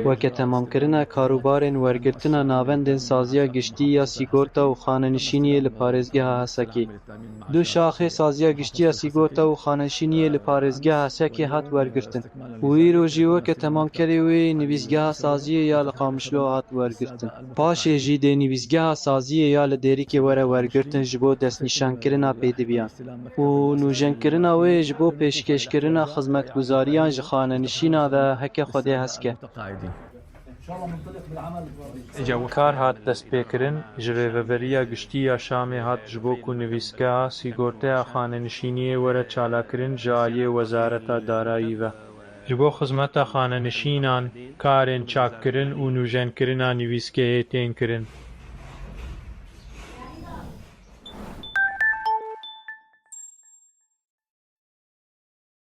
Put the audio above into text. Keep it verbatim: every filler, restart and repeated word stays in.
Weke temamkirina karûbarên wergirtina navendên saziya giştî ya sîgorta û xanenişîniyê li parêzgeha Hesekê, du şaxê saziya giştî ya sîgorta û xanenişîniyê li parêzgeha Hesekê hat wergirtin û îro jî weke temamkerê wê nivîsgeha saziyê ya li Qamişlo hat wergirtin. Paşê jî dê nivîsgeha saziyê ya li Dêrikê were wergirtin ji bo destnîşankirina pêdiviyan û nûjenkirina wê ji bo pêşkêşkirina xizmetguzariyan ji xanenişîna ve heke Xwedê hez ke. Kar hat destpêkirin, ji Rêveberiya Giştî ya Şamê hat ji bo ku nivîsgeha sîgorteya xanenişîniyê were çalakirin ji aliyê Wezareta Darayî ve. Ji bo xizmeta xanenişînan, karên çakkirin û nûjenkirina nivîsgehê tên kirin.